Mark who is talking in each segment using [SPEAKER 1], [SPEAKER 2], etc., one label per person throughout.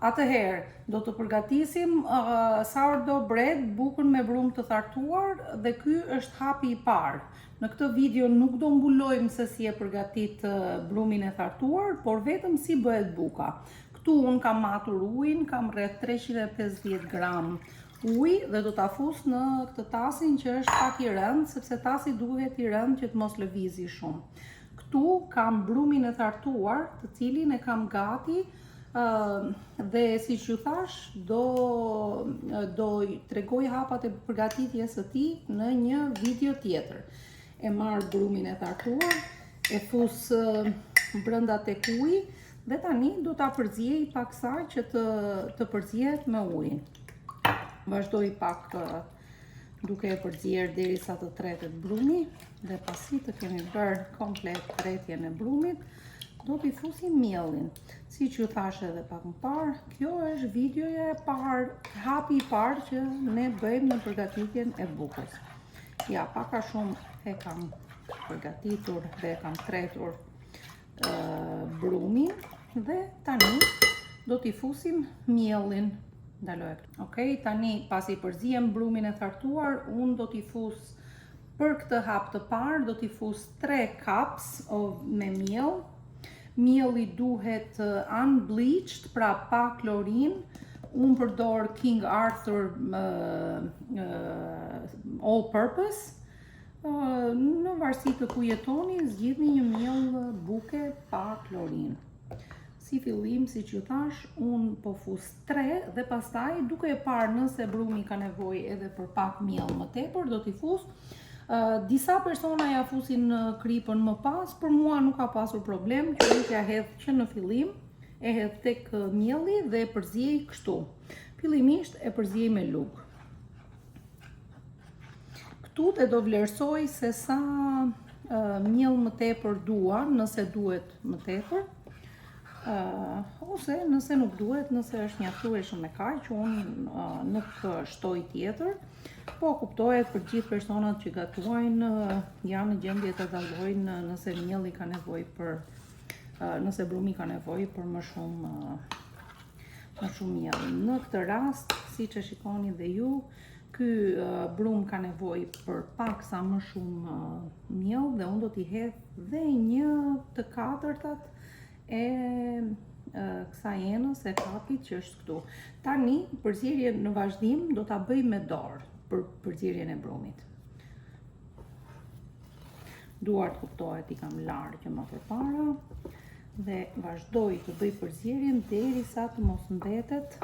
[SPEAKER 1] Atëherë, do të përgatisim uh, sourdough bread, bukën me brumë të thartuar dhe ky është hapi i parë. Në këtë video nuk do mbulojmë se si e përgatit brumin e thartuar, por vetëm si bëhet buka. Këtu unë kam matur ujin, kam rreth 350 gram ujë dhe do ta fus në këtë tasin që është pak i rëndë, sepse tasi duhet i rëndë që të mos lëvizi shumë. Këtu kam brumin e thartuar, të cilin e kam gati dhe siç ju thash, do do tregoj hapat e përgatitjes së tij në një video tjetër. E marr brumin e thartuar, e fus brenda tek uji dhe tani do ta përziej paksa që të të përzihet me ujin. Vazhdoj pak duke e përzier derisa të tretet brumi dhe pasi të kemi bërë komplet tretjen e brumit, do t'i fusim miellin. Siç ju thash edhe pak më parë, kjo është videoja e parë, hapi i parë që ne bëjmë në përgatitjen e bukës. Ja, pak a shumë e kam përgatitur dhe e kam tretur brumin dhe tani do t'i fusim miellin. Ndaloj këtu. Okej, tani pasi përziem brumin e thartuar, unë do t'i fus për këtë hap të parë, do t'i fus 3 cups of, me miell. Mielli duhet unbleached, pra pa klorin. Unë përdor King Arthur uh, uh, all purpose. Në varësi të ku jetoni, zgjidhni një miell buke pa klorin. Si fillim, siç ju thash, unë po fus 3 dhe pastaj duke e parë nëse brumi ka nevojë edhe për pak miell më tepër, do t'i fus. Uh, disa persona ja fusin kripën më pas, për mua nuk ka pasur problem, që unë t'ja hedh që në fillim, e hedh tek mielli dhe e përziej kështu. Fillimisht e përziej me lugë. Këtu dhe do vlerësoj se sa uh, miell më tepër dua, nëse duhet më tepër, uh, ose nëse nuk duhet, nëse është mjaftueshëm me kaq, unë uh, nuk shtoj tjetër. Po kuptohet për gjithë personat që gatuajnë, uh, janë në gjendje të dallojnë nëse mielli ka nevojë për uh, nëse brumi ka nevojë për më shumë uh, më shumë miell. Në këtë rast, siç e shikoni dhe ju, ky brum ka nevojë për pak sa më shumë miell dhe unë do t'i hedh dhe një të katërtat e kësaj enës e kapit që është këtu. Tani, përzierjen në vazhdim do ta bëj me dorë për përzierjen e brumit. Duart kuptohet i kam larë që më përpara dhe vazhdoj të bëj përzierjen derisa të mos mbetet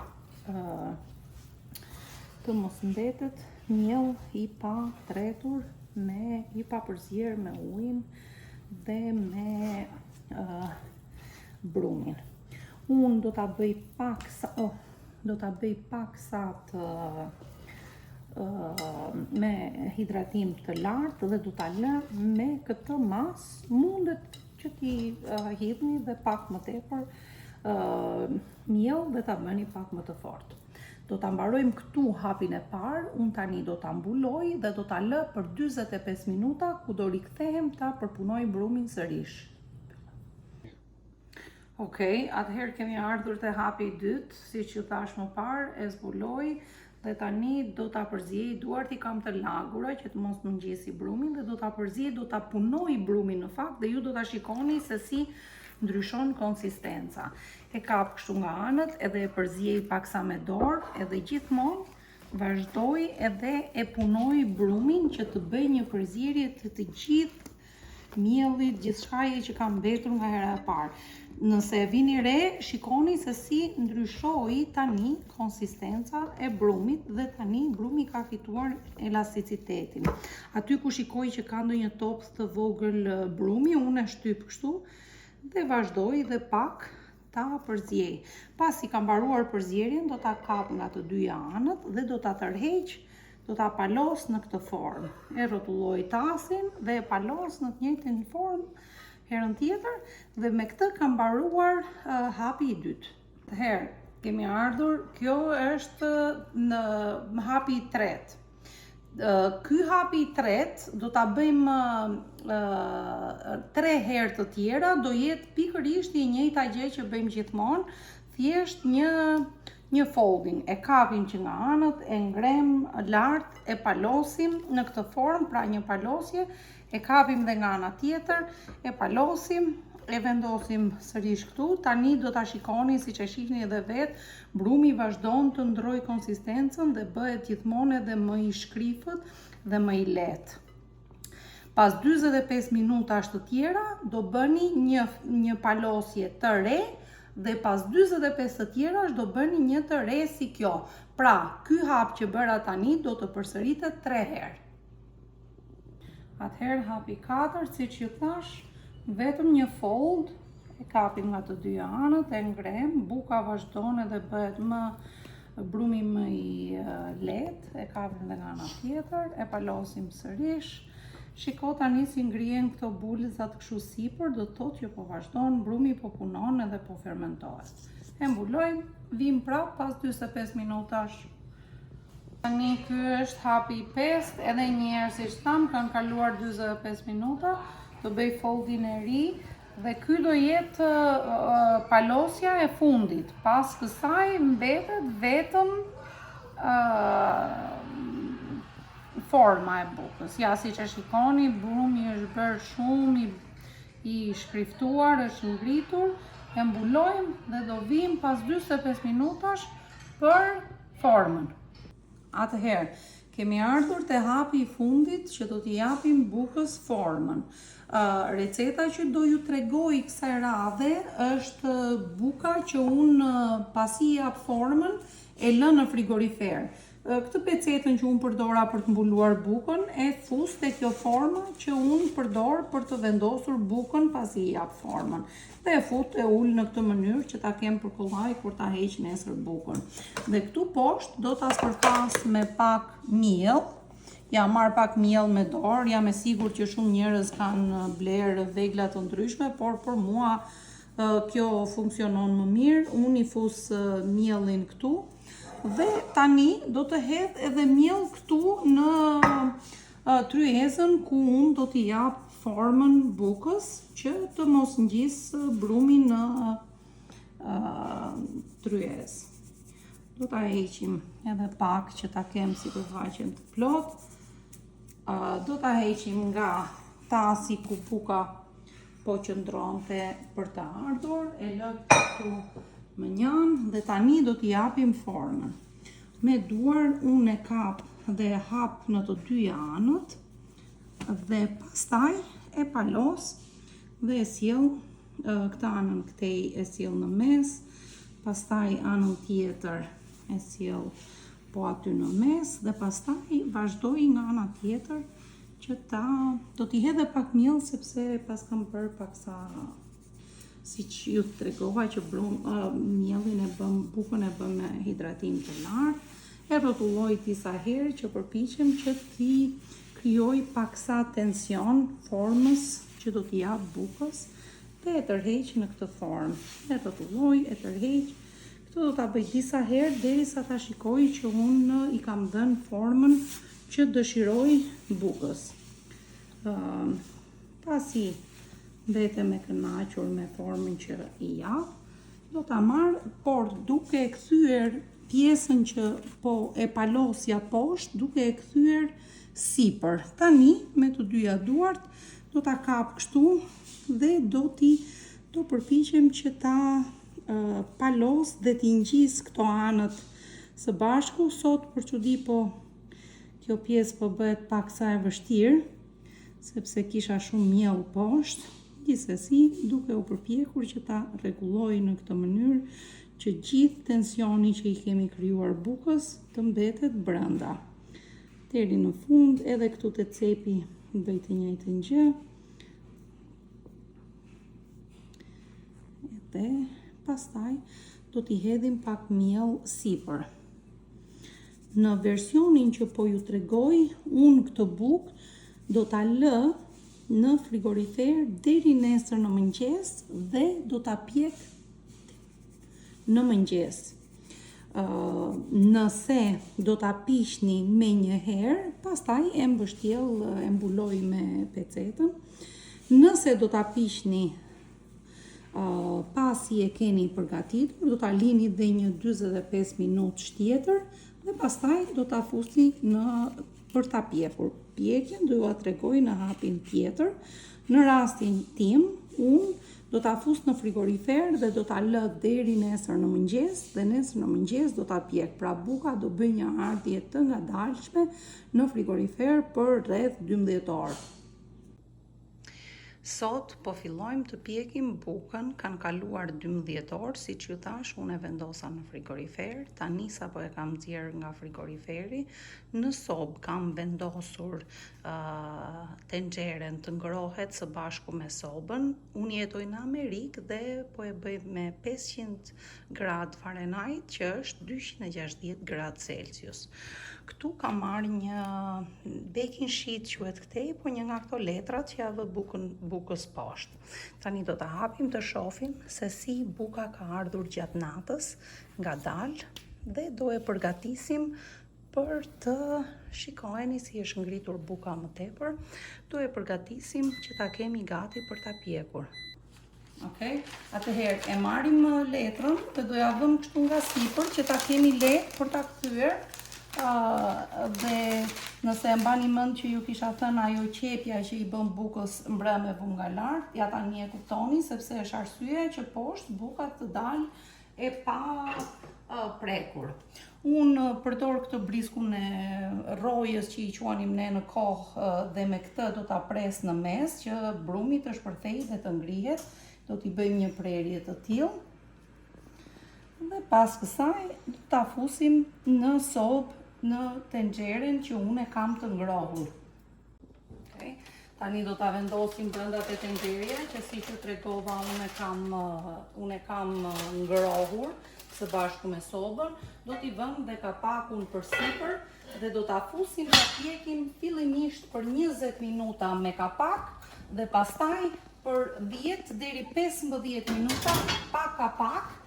[SPEAKER 1] të mos mbetet miell i pa tretur me i pa përzier me ujin dhe me uh, brumin. Unë do ta bëj pak sa oh, do ta bëj pak sa të uh, me hidratim të lartë dhe do ta lë me këtë masë mundet që t'i uh, hidhni dhe pak më tepër uh, miell dhe ta bëni pak më të fortë. Do ta mbarojmë këtu hapin e parë, unë tani do ta mbuloj dhe do ta lë për 45 minuta ku do rikthehem ta përpunoj brumin sërish. Okej, atëherë kemi ardhur te hapi i dytë, siç ju thash më parë, e zbuloj dhe tani do ta përziej, duart i kam të lagura që të mos më ngjisi brumin dhe do ta përziej, do ta punoj brumin në fakt dhe ju do ta shikoni se si ndryshon konsistenca. E kap kështu nga anët edhe e përziej paksa me dorë edhe gjithmonë vazhdoj edhe e punoj brumin që të bëj një përzierje të të gjithë miellit, gjithçkaje që ka mbetur nga hera e parë. Nëse e vini re, shikoni se si ndryshoi tani konsistenca e brumit dhe tani brumi ka fituar elasticitetin. Aty ku shikoj që ka ndonjë top të vogël brumi, unë e shtyp kështu dhe vazhdoj dhe pak ta përziej. Pasi kam mbaruar përzierjen, do ta kap nga të dyja anët dhe do ta tërheq, do ta palos në këtë formë. E rrotulloj tasin dhe e palos në të njëjtën formë herën tjetër dhe me këtë kam mbaruar uh, hapi i dytë. Atëherë, kemi ardhur, kjo është në hapi i tretë. Ky hapi i tretë do ta bëjmë tre herë të tjera, do jetë pikërisht e njëjta gjë që bëjmë gjithmonë. Thjesht një një folding, e kapim që nga anët, e ngrem lart, e palosim në këtë formë, pra një palosje, e kapim dhe nga ana tjetër, e palosim, e vendosim sërish këtu. Tani do ta shikoni siç e shihni edhe vetë, brumi vazhdon të ndrojë konsistencën dhe bëhet gjithmonë edhe më i shkrifët dhe më i lehtë. Pas 45 minutash të tjera do bëni një një palosje të re dhe pas 45 të tjerash do bëni një të re si kjo. Pra, ky hap që bëra tani do të përsëritet 3 herë. Atëherë hapi 4, siç ju thash, vetëm një fold, e kapim nga të dyja anët, e ngrem, buka vazhdon edhe bëhet më brumi më i lehtë, e kapim dhe nga ana tjetër, e palosim sërish. Shiko tani si ngrihen këto bulëzat kështu sipër, do të thotë që po vazhdon, brumi po punon edhe po fermentohet. E mbulojmë, vim prap pas 45 minutash. Tani ky është hapi i pestë, edhe një herë siç thamë, kanë kaluar 45 minuta, do bëj foldin e ri dhe ky do jetë palosja e fundit. Pas kësaj mbetet vetëm forma e bukës. Ja, siç e shikoni, brumi është bërë shumë i, i shkriftuar, është ngritur, e mbulojmë dhe do vim pas 45 minutash për formën. Atëherë, kemi ardhur te hapi i fundit që do t'i japim bukës formën. Receta që do ju tregoj kësaj radhe është buka që unë pasi i jap formën e lë në frigorifer. Këtë pecetën që unë përdora për të mbuluar bukën e fus te kjo forma që unë përdor për të vendosur bukën pasi i jap formën. Dhe e fut e ul në këtë mënyrë që ta kem për kollaj kur ta heq nesër bukën. Dhe këtu poshtë do ta spërkas me pak miell. Ja marr pak miell me dorë, jam e sigurt që shumë njerëz kanë blerë vegla të ndryshme, por për mua kjo funksionon më mirë. Unë i fus miellin këtu dhe tani do të hedh edhe miell këtu në tryezën ku unë do t'i jap formën bukës që të mos ngjis brumi në tryezë. Do ta heqim edhe pak që ta kem sipërfaqen të plotë. Do ta heqim nga tasi ku buka po qëndronte për të ardhur, e lë këtu mënjanë dhe tani do t'i japim formën. Me duar unë e kap dhe e hap në të dyja anët dhe pastaj e palos dhe e sjell këtë anën këtej e sjell në mes, pastaj anën tjetër e sjell po aty në mes dhe pastaj vazhdoj nga ana tjetër që ta do t'i hedh pak miell sepse paskam bërë paksa siç ju tregova që brum, uh, miellin e bëm, bukën e bëm me hidratim të lartë, e rrotulloj disa herë që përpiqem që t'i krijoj paksa tension formës që do t'i jap bukës dhe e tërheq në këtë formë. E rrotulloj, e tërheq. Këtë do ta bëj disa herë derisa ta shikoj që unë i kam dhënë formën që dëshiroj bukës. Uh, pasi mbetem e kënaqur me formën që i jap, do ta marr, por duke e kthyer pjesën që po e palosja poshtë, duke e kthyer sipër. Tani me të dyja duart do ta kap kështu dhe do t'i do përpiqem që ta uh, palos dhe t'i ngjis këto anët së bashku. Sot për çudi po kjo pjesë po bëhet paksa e vështirë, sepse kisha shumë miell poshtë, gjithsesi duke u përpjekur që ta rregulloj në këtë mënyrë që gjithë tensioni që i kemi krijuar bukës të mbetet brenda. Deri në fund, edhe këtu te cepi bëj të njëjtën gjë. Edhe pastaj do t'i hedhim pak miell sipër. Në versionin që po ju tregoj, unë këtë bukë do ta lë në frigorifer deri nesër në mëngjes dhe do ta pjek në mëngjes. Nëse do ta piqni menjëherë, pastaj e mbështjell, e mbuloj me pecetën. Nëse do ta piqni. Pasi e keni përgatitur, do ta lini dhe një 45 minutë tjetër dhe pastaj do ta fusni në për ta pjekur. Pjekjen do jua tregoj në hapin tjetër. Në rastin tim, unë do ta fus në frigorifer dhe do ta lë deri nesër në mëngjes dhe nesër në mëngjes do ta pjek. Pra buka do bëjë një ardhje të ngadalshme në frigorifer për rreth 12 orë. Sot po fillojmë të pjekim bukën, kanë kaluar 12 orë, siç ju thash, unë e vendosa në frigorifer, tani sapo e kam nxjerrë nga frigoriferi, në sobë kam vendosur uh, tenxheren të ngrohet së bashku me sobën. Unë jetoj në Amerikë dhe po e bëj me 500 gradë Fahrenheit, që është 260 gradë Celsius. Këtu kam marrë një baking sheet quhet këtej, po një nga këto letrat që ja vë bukën, bukës poshtë. Tani do ta hapim të shohim se si buka ka ardhur gjatë natës, ngadalë, dhe do e përgatisim për të shikojeni si është ngritur buka më tepër, do e përgatisim që ta kemi gati për ta pjekur. Okej, atëherë e marrim letrën dhe do ja vëmë kështu nga sipër që ta kemi lehtë për ta kthyer. Uh, dhe nëse e mbani mend që ju kisha thënë ajo qepja që i bën bukës mbrëmë e vum nga lart, ja tani e kuptoni sepse është arsyeja që poshtë buka të dalë e pa uh, prekur. Unë përdor këtë briskun e rrojës që i quanim ne në kohë dhe me këtë do ta pres në mes që brumi të shpërthejë dhe të ngrihet. Do t'i bëjmë një prerje të tillë. Dhe pas kësaj do ta fusim në sobë në tenxheren që unë e kam të ngrohur. Okay. Tani do ta vendosim brenda te tenxherja që siç ju tregova unë e kam unë e kam ngrohur së bashku me sobën, do t'i vëmë dhe kapakun përsipër dhe do ta fusim ta pjekim fillimisht për 20 minuta me kapak dhe pastaj për 10 deri 15 minuta pa kapak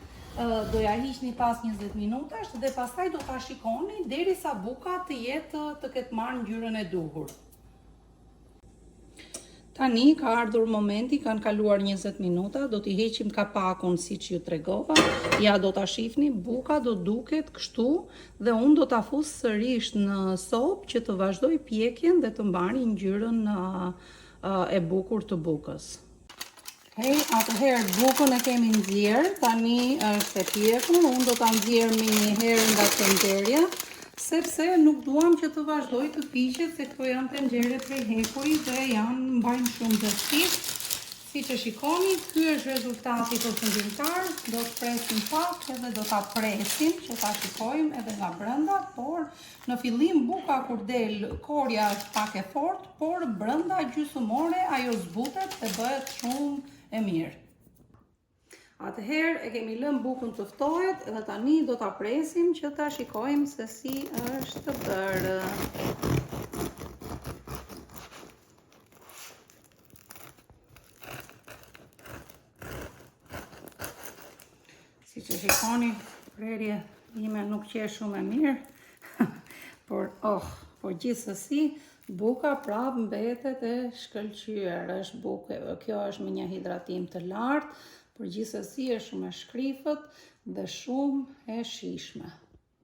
[SPEAKER 1] do ja hiqni pas 20 minutash dhe pastaj do ta shikoni derisa buka të jetë të ketë marrë ngjyrën e duhur. Tani ka ardhur momenti, kanë kaluar 20 minuta, do t'i heqim kapakun siç ju tregova. Ja do ta shihni, buka do duket kështu dhe unë do ta fus sërish në sobë që të vazhdoj pjekjen dhe të mbari ngjyrën e bukur të bukës. Hej, atëherë bukën e kemi nxjerr, tani është e pjekur, unë do ta nxjerr menjëherë nga tenxherja, sepse nuk duam që të vazhdojë të piqet, se këto janë tenxhere prej hekuri dhe janë mbajnë shumë gjatësi. Siç e shikoni, ky është rezultati përfundimtar, do të presim pak edhe do ta presim që ta shikojmë edhe nga brenda, por Në fillim buka kur del korja është pak e fortë, por brenda gjysmë ore ajo zbutet dhe bëhet shumë e mirë. Atëherë e kemi lënë bukën të ftohet dhe tani do ta presim që ta shikojmë se si është bërë. Siç e shikoni, prerja ime nuk qe shumë e mirë, por oh, por gjithsesi, buka prapë mbetet e shkëlqyer, është bukë, kjo është me një hidratim të lartë, por gjithsesi është shumë e shkrifët dhe shumë e shijshme.